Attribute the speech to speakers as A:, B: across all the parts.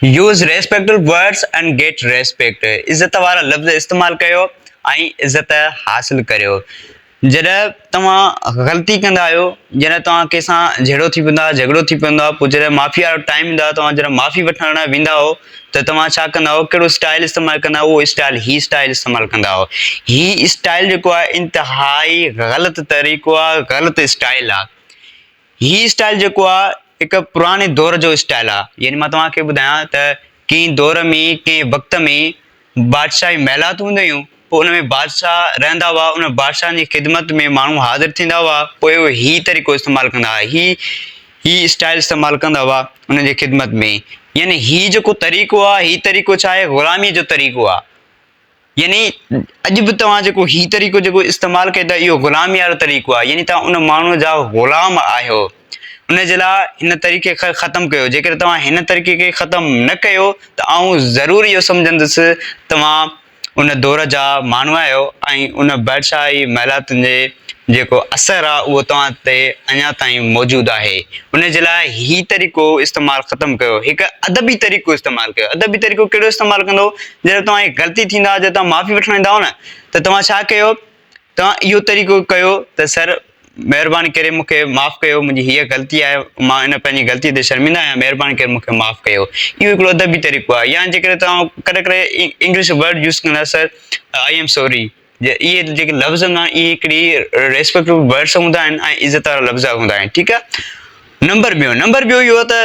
A: Use respectful words and get respect عزت وارا لفظ استعمال ڪيو ۽ عزت حاصل ڪريو. جڏهن توهان غلطي ڪندا آهيو، جڏهن توهان ڪنهن سان جهيڙو ٿي پوندو آهي، جهڳڙو ٿي پوندو آهي، پوء جڏهن معافي وارو ٽائيم ايندو آهي، توهان جڏهن معافي وٺڻ ويندا آهيو ته توهان ڇا ڪندا آهيو، ڪهڙو اسٽائل استعمال ڪندا آهيو، اهو اسٽائل هي اسٽائل استعمال ڪندا آهيو. هي اسٽائل جيڪو آهي انتهائي غلط طريقو آهي، غلط اسٽائل آهي. هي اسٽائل جيڪو آ هڪ پراڻي دور جو اسٽائل آ يعني مان توهان کي ٻڌايان ته ڪنهن دور ۾ ڪنهن وقت ۾ بادشاهي محلات هونديون هيون پوء ان ۾ بادشاهه رهندا هئا ان بادشاهن جي خدمت ۾ ماڻهو حاضر ٿيندا هئا پوء اهي هي طريقو استعمال ڪندا هئا هي هي اسٽائل استعمال ڪندا هئا انهن جي خدمت ۾ يعني هي جيڪو طريقو آ هي طريقو ڇا آهي غلامي جو طريقو آ. يعني اڄ به توهان جيڪو هي طريقو جيڪو استعمال ڪيو ٿا اهو غلامي وارو طريقو آهي يعني توهان ان ماڻهوء جا غلام آهيو ان جي لاء هن طريقي کي ختم ڪيو جيڪڏهن توهان هن طريقي کي ختم نه ڪيو ته آئون ضرور اهو سمجهندس توهان ان دور جا ماڻهو آهيو ۽ ان بادشاهي محلاتن جي جيڪو اثر آهي اهو توهان تي اڃا تائين موجود آهي ان جي لاء هي طريقو استعمال ختم ڪيو هڪ ادبي طريقو استعمال ڪيو ادبي طريقو ڪهڙو استعمال ڪندو جڏهن توهان جي غلطي ٿيندو آهي جڏهن توهان معافي وٺڻ ايندا آهيو نه ته توهان ڇا ڪيو توهان اهو طريقو ڪيو ته سر مهرباني ڪري مون کي معاف ڪيو منهنجي هيء غلطي آهي مان ان پنهنجي غلطي تي شرمنده آهيان مهرباني ڪري مون کي معاف ڪيو اهو هڪڙو ادبي طريقو آهي يا جيڪڏهن توهان ڪڏهن ڪڏهن انگلش ورڊ يوز ڪندا سر I am sorry اهي جيڪي لفظ هوندا آهن اهي هڪڙي ريسپيڪٽفل ورڊس هوندا آهن ۽ عزت وارا لفظ هوندا آهن ٺيڪ آهي نمبر ٻيو نمبر ٻيو اهو ته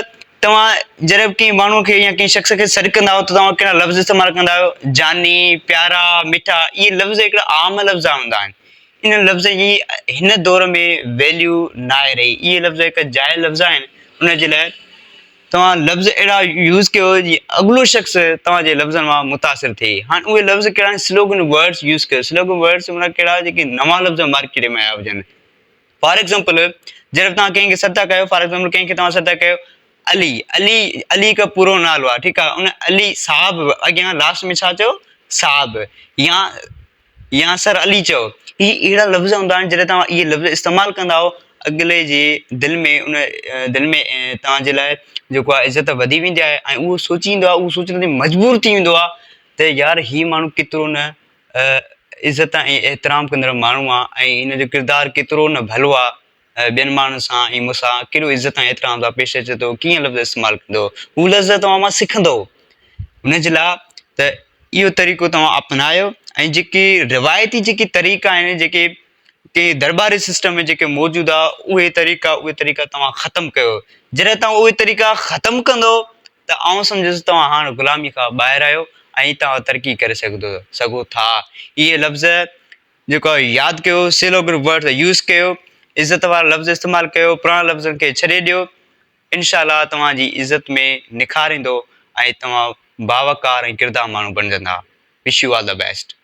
A: توهان جڏهن به ڪنهن ماڻهو کي يا ڪنهن شخص کي سڏ ڪندا آهيو ته توهان ڪهڙا لفظ استعمال ڪندا آهيو جاني پيارا مٺا اهي لفظ هڪڙا عام لفظ هوندا آهن انهن لفظن جي هن دور ۾ ويليو ناهي رهي اهي لفظ هڪ جاهل لفظ آهن ان جي لاء توهان لفظ اهڙا يوز ڪيو جي اڳلو شخص توهان جي لفظن مان متاثر ٿئي. هاڻ اهي لفظ ڪهڙا آهن سلوگن ورڊس يوز ڪيو. سلوگن ورڊس معنيٰ ڪهڙا جيڪي نوان لفظ مارڪيٽ ۾ آيا هجن. فار ايگزامپل جڏهن به توهان ڪنهن کي سڏ ٿا ڪيو فار ايگزامپل ڪنهن کي توهان سڏ ٿا ڪيو علي علي علي هڪ پورو نالو آهي ٺيڪ آهي ان علي صاحب اڳيان لاسٽ ۾ ڇا چيو صاحب يا يا سر علي چئو. اهي اهڙا لفظ هوندا آهن جڏهن توهان اهي لفظ استعمال ڪندا آهيو اڳلي جي دل ۾ ان دل ۾ توهان جي لاء جيڪو آهي عزت وڌي ويندي آهي ۽ اهو سوچيندو آهي اهو سوچڻ تي مجبور ٿي ويندو آهي ته يار هي ماڻهو ڪيترو نه عزت ۽ احترام ڪندڙ ماڻهو آهي ۽ هن جو ڪردار ڪيترو نه ڀلو آهي ٻين ماڻهن سان ۽ مون سان ڪيڏو عزت ۽ احترام سان پيش اچي ٿو، ڪيئن لفظ استعمال ڪندو، هو لفظ توهان مان سکندو. ان جي لاء ته اهو طريقو توهان اپنايو ۽ جيڪي روايتي جيڪي طريقا آهن جيڪي ڪنهن درٻاري سسٽم ۾ جيڪي موجود آهي اهي طريقا اهي طريقا توهان ختم ڪيو. جڏهن توهان اهي طريقا ختم ڪندو ته آئون سمجهندس توهان هاڻ غلامي کان ٻاهر آهيو ۽ توهان ترقي ڪري سگهو ٿا. اهي لفظ جيڪو ياد ڪيو سيلوگر ورڊ يوز ڪيو عزت وارا لفظ استعمال ڪيو پراڻن لفظن کي ڇڏي ڏيو انشاء الله توهان جي عزت ۾ نکار ايندو ۽ توهان باوقار ۽ ڪردار ماڻهو بڻجندا wish you all the best.